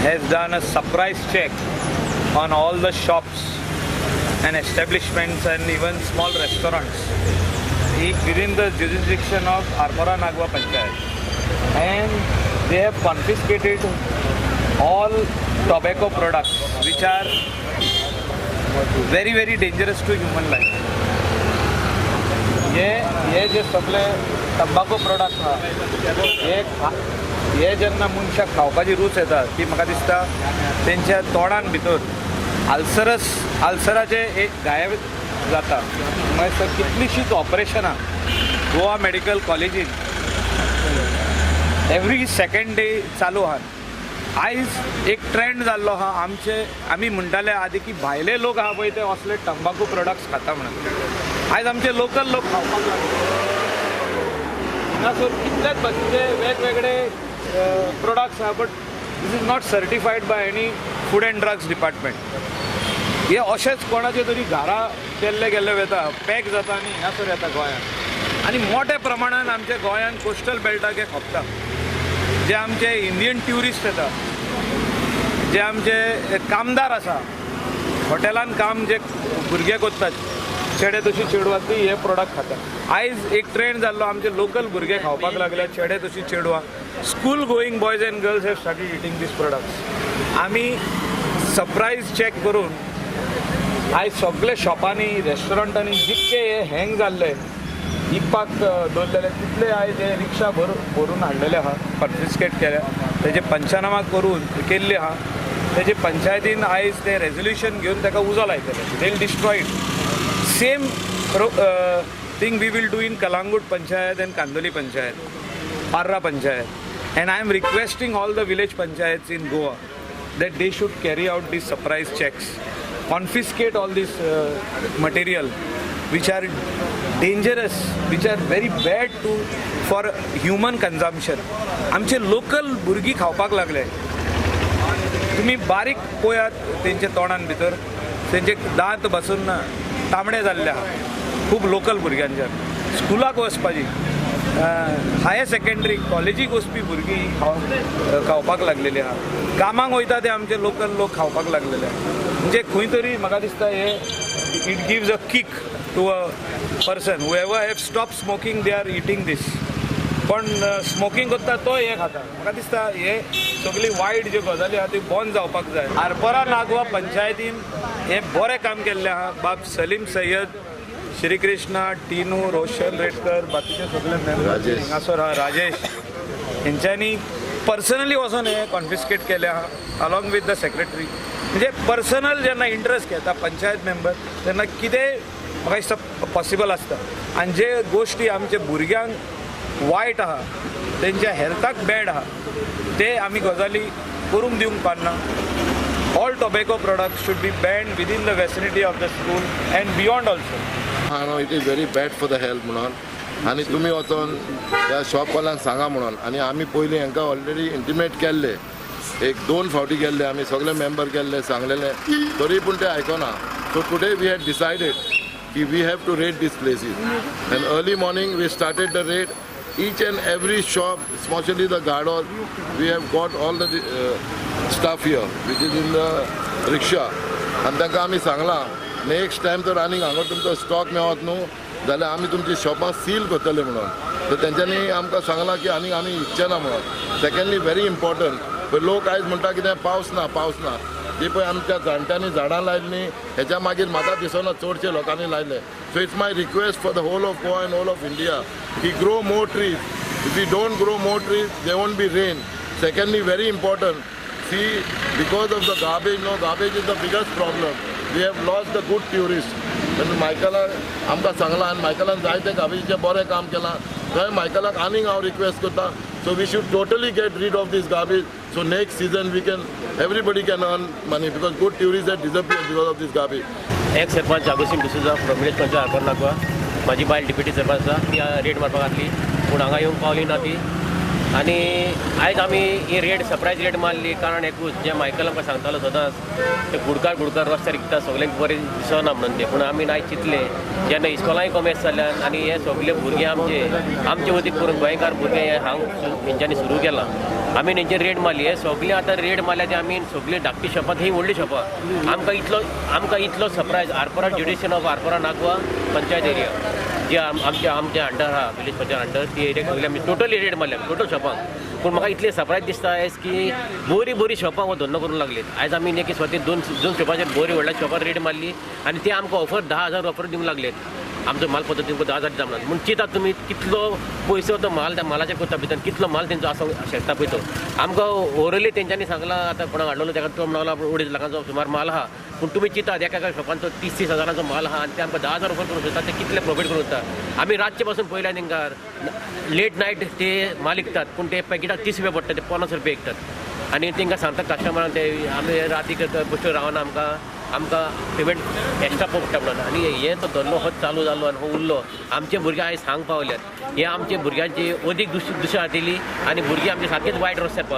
has done a surprise check on all the shops and establishments and even small restaurants within the jurisdiction of Arpora Nagwa Panchayat, and they have confiscated all tobacco products which are very very dangerous to human life. हे हे जे सगळे तंबाखू product आहा, हे हे जेन्ना मनशाक खावपाची रूच येता ती म्हाका दिसता तेंच्या तोंडान भितर आल्सरस आल्सराचे एक गायब जाता. मागीर कितलींशींच ऑपरेशनां गोवा मेडिकल कॉलेजीन एवरी सेकंड डे चालू आहात. आयज एक ट्रेंड जाल्लो आहा. आमचे आमी म्हणटाले आदी की भायले लोक आहा पळय ते असले तंबाखू प्रोडक्ट्स खाता म्हणून. आयज आमचे लोकल लोक खावपाक लागले. हांगासर कितल्याच भाशेचे वेगवेगळे प्रोडक्ट्स आहा, but this is not certified by any food and drugs department. हे अशेंच कोणाचे तरी घरा केल्ले गेल्ले वता, पॅक जाता आनी हांगासर येता गोंयांत आनी मोठ्या प्रमाणान आमच्या गोंयांत कोस्टल बेल्टाक हे खपता. जे आमचे इंडियन ट्युरिस्ट येता, जे आमचे कामदार आसा, हॉटेलान काम जे भुरगे करतात, चेडे तशी चेडवां, ती हे प्रोडक्ट खाता. आयज एक ट्रेंड जाल्लो, आमचे लोकल भुरगे खावपाक लागले, चेडे तशी चेडवां. School going boys and girls have started eating these products. आमी सरप्रायज चॅक करून आयज सगळे शॉपांनी, रेस्टॉरंटांनी जितके हे हँग जाल्ले, विकपाक दवरलेले, तितले आयज हे रिक्षा भरून हाडलेले आहा, कॉन्फिस्केट केल्या. तेजे पंचनामा करून केल्ले आहा. तेजे पंचायतीन आयज ते रेजोल्युशन घेवन ताका उजो लायतले. They will destroy it. Same thing we will do in Calangute Panchayat and Candolim Panchayat, Parra Panchayat, and I am requesting all the village panchayats in Goa that they should carry out these surprise checks, confiscate all this material which are dangerous, which are very bad to for human consumption. आमचे local भुरगीं खावपाक लागले. तुमी बारीक पळयात, तेंच्या तोंडान भितर तेंचे दांत बसून तांबडे जाल्ले आहा खूब लोकल भुरग्यांच्या. स्कुलाक वचपाची, हायर सेकंडरी कॉलेजीक वचपी भुरगीं खावपाक लागलेली आहा. कामाक वयता ते आमचे लोकल लोक खावपाक लागलेले आहा. म्हणजे खंय तरी म्हाका दिसता हे it gives a kick to a person. Whoever have stop smoking, they are eating this. पण स्मोकींग करता तो हे खाता. म्हाका दिसता हे सगळी वायट ज्यो गजाली आहा त्यो बंद जावपाक जाय. आरपोरा नागवा पंचायतीन हे बरें काम केल्लें आहा. बाब सलीम सय्यद, श्रीकृष्णा, टिनू, रोशन रेडकर, बाकीचे सगळे मेंबर्स राजेश. हांगासर आहा, राजेश, हेंच्यांनी पर्सनली वचोन हे कॉन्फिस्केट केले आहा अलॉंग विथ the secretary. म्हणजे पर्सनल जेन्ना इंट्रस्ट घेता पंचायत मेंबर तेन्ना कितेंय म्हाका दिसता पॉसिबल आसता. आनी जे गोश्टी आमच्या भुरग्यांक वायट आहा, तेंच्या हेल्थाक बॅड आहा, ते आमी गजाली करूंक दिवंक पारना. All tobacco products should be banned within the vicinity of the school and beyond also. हा न्हू, it is very bad for the health म्हणून आनी तुमी वचोन ह्या शॉपवाल्यांक सांगा म्हणून. आनी आमी पयलीं हांकां ऑलरेडी इंटिमेट केल्ले, एक दोन फावटी गेल्ले आमी, सगळे मेंबर गेल्ले, सांगलेले, तरी पूण ते आयकना. So today we had decided की we have to raid these places, and early morning we started the raid. Each and every shop, especially the गाडो, we have got all the stuff here which is in the rickshaw. आनी तांकां आमी सांगलां, next time तर आनीक हांगा तुमचो stock मेळत न्हू जाल्यार आमी तुमची शॉपां सील करतले म्हणून. तर तेंच्यांनी आमकां सांगलां की आनीक आमी इच्छा ना म्हणून. सेकंडली, व्हेरी इम्पॉर्टंट, लोक आयज म्हणटा कितें, पावस ना, पावस ना. जी पळय आमच्या जाणट्यांनी झाडां लायल्लीं, हेच्या मागीर म्हाका दिसना चडशे लोकांनी लायले. So it's my request for the whole of Goa and whole of India की grow more trees. If you don't grow more trees, there won't be rain. Secondly, very important, see, because of the garbage, no, garbage is the biggest problem. We have lost the good tourists. आनी मायकलान आमकां सांगलां आनी मायकलान जायतें गार्बेजीचें बरें काम केलां. थंय मायकलाक आनीक हांव रिक्वेस्ट करता, so we should totally get rid of this garbage, so next season we can everybody can earn money, because good tourist have disappear because of this garbage. Ex sarpanch Agostinho D'Souza from village panchayat Arpora Nagwa. म्हाजी बायल deputy sarpanch आसा. ती red मारपाक आसली पूण हांगा येवंक पावली ना ती. आनी आयज आमी ही रेड, सरप्रायज रेड मारली कारण एकूच, जें मायकल आमकां सांगतालो सदांच, ते गुडकार गुडकार रस्त्यार विकता, सगल्यांक बरें दिसना म्हणून तें. पूण आमी आयज चिंतलें, जेन्ना इस्कॉलांय कोमेस जाल्यान आनी हे सगळे भुरगे आमचे आमचे वतीन करून गोंयकार भुरगे हे हांग हेंच्यांनी सुरू केलां. आमी तेंचेर रेड मारली. हे सगळे आतां रेड मारल्या ते आमी सगळे धाकटी शॉपां, ही व्हडली शॉपां. आमकां इतलो surprise Arpora, jurisdiction of Arpora Nagua panchayat area जे आमच्या आमच्या अंडर आहा, विलेज पंचायत अंडर, ती एरिया सगळी आमी टोटली रेड मारल्या, टोटल शॉपांक. पूण म्हाका इतलें सरप्रायज दिसता आयज की बरी बरी शॉपां हो धंदो करूंक लागलीत. आयज आमी न्ही की स्वता दोन दोन शॉपाचेर, बरी व्हडल्या शॉपार रेड मारली आनी ते आमकां ऑफर 10,000 ऑफर दिवंक लागलेत. आमचो माल पद्दतीन तुमकां 10,000 दिता म्हणून. म्हूण चिंता तुमी कितलो पयसो तो माल, त्या मालाचेर करता भितर कितलो माल तेंचो आसूंक शकता पळय तो. आमकां ओरली तेंच्यांनी सांगलां, आतां कोणाक हाडलेलो ताका, तो म्हणलो 2.5 लाखांचो सुमार माल आहा. पूण तुमी चिंतात, एका एका शॉपांचो 30-30 हजारांचो माल आहा आनी ते आमकां 10,000 ऑफर करूंक शकता, ते कितले प्रॉफीट करूंक शकता. आमी रातचे पासून पळयल्या तेंकां, लेट नायट ते माल विकतात, पूण ते पॅकेटाक 30 रुपया पडटा, ते 50 रुपया विकतात. आनी तांकां सांगता कस्टमरांक ते, आमी राती बसच्यो रावना, आमकां पेमेंट एक्स्ट्रा पडटा म्हणून. आनी हे तो धंदो होच चालू जालो आनी हो उरलो. आमचे भुरगे आयज सांग पावल्यात. हे आमचे भुरग्यांची अदीक दुशा जातली आनी भुरगीं आमची सारकेच वायट रस्त्यार पावतली.